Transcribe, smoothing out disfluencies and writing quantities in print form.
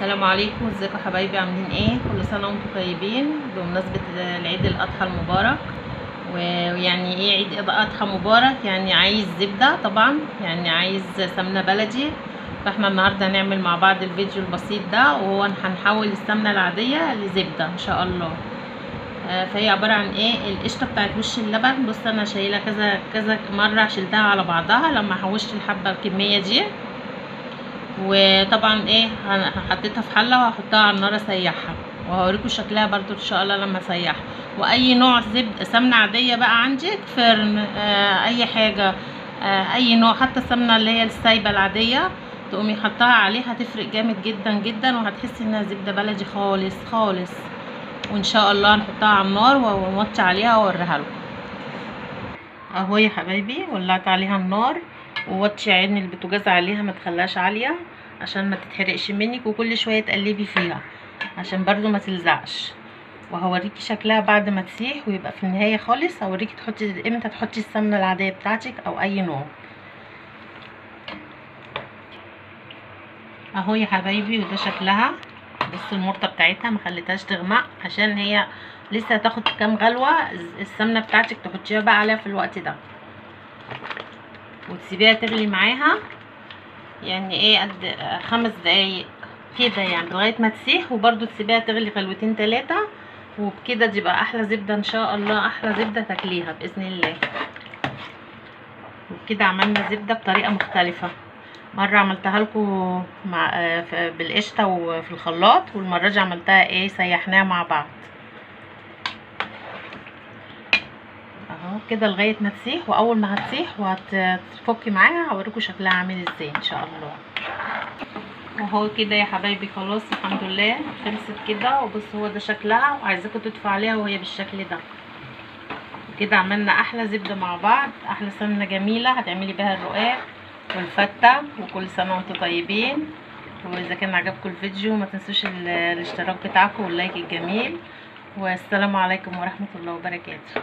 السلام عليكم، ازيكم حبايبي؟ عاملين ايه؟ كل سنة وانتم طيبين بمناسبة العيد الاضحى المبارك. ويعني ايه عيد اضحى مبارك؟ يعني عايز زبدة طبعا، يعني عايز سمنه بلدي. فاحنا النهارده هنعمل مع بعض الفيديو البسيط ده، وهو هنحول السمنة العادية لزبده ان شاء الله. فهي عبارة عن ايه؟ القشطه بتاعت وش اللبن. بص انا شايله كذا كذا مرة، شلتها على بعضها لما حوشت الحبة الكمية دي. وطبعا ايه حطيتها في حله وهحطها على النار اسيحها، وهوريكم شكلها برضو ان شاء الله لما اسيحها. واي نوع زبدة سمنه عادية بقى عندك، فرن، اي حاجة، اي نوع، حتى السمنة اللي هي السايبه العادية تقومي حطها عليها، هتفرق جامد جدا جدا، وهتحسي انها زبدة بلدي خالص خالص. وان شاء الله هنحطها على النار ونوطي عليها واوريها لكم. اهو يا حبايبي ولعت عليها النار، ووطي عين البوتاجاز عليها، ما تخليهاش عالية عشان ما تتحرقش منك، وكل شوية تقلبي فيها عشان برضو ما تلزقش. وهوريكي شكلها بعد ما تسيح، ويبقى في النهاية خالص هوريكي تحطي امتى تحطي السمنة العادية بتاعتك او اي نوع. اهو يا حبايبي وده شكلها. بصوا المرطه بتاعتها ما خليتهاش تغمق عشان هي لسه هتاخد كام غلوه. السمنة بتاعتك تحطيها بقى عليها في الوقت ده، وتسيبيها تغلي معاها يعني ايه قد 5 دقايق كده، يعني لغاية ما تسيح. وبرده تسيبيها تغلي غلوتين 3، وبكده تبقى احلى زبدة ان شاء الله، احلى زبدة تاكليها باذن الله. وبكده عملنا زبدة بطريقة مختلفة. مرة عملتها لكم مع بالقشطه وفي الخلاط، والمرة دي عملتها ايه سيحناها مع بعض اهو كده لغاية ما تسيح. واول ما هتسيح وهتفكي معاها هوريكم شكلها عامل ازاي ان شاء الله. وهو كده يا حبايبي خلاص الحمد لله خلصت كده. وبصوا هو ده شكلها، وعايزاكم تدفوا عليها وهي بالشكل ده. كده عملنا احلى زبدة مع بعض، احلى سمنه جميلة هتعملي بيها الرقاق والفته. وكل سنة وانتم طيبين. واذا كان عجبكم الفيديو ما تنسوش الاشتراك بتاعكم واللايك الجميل. والسلام عليكم ورحمة الله وبركاته.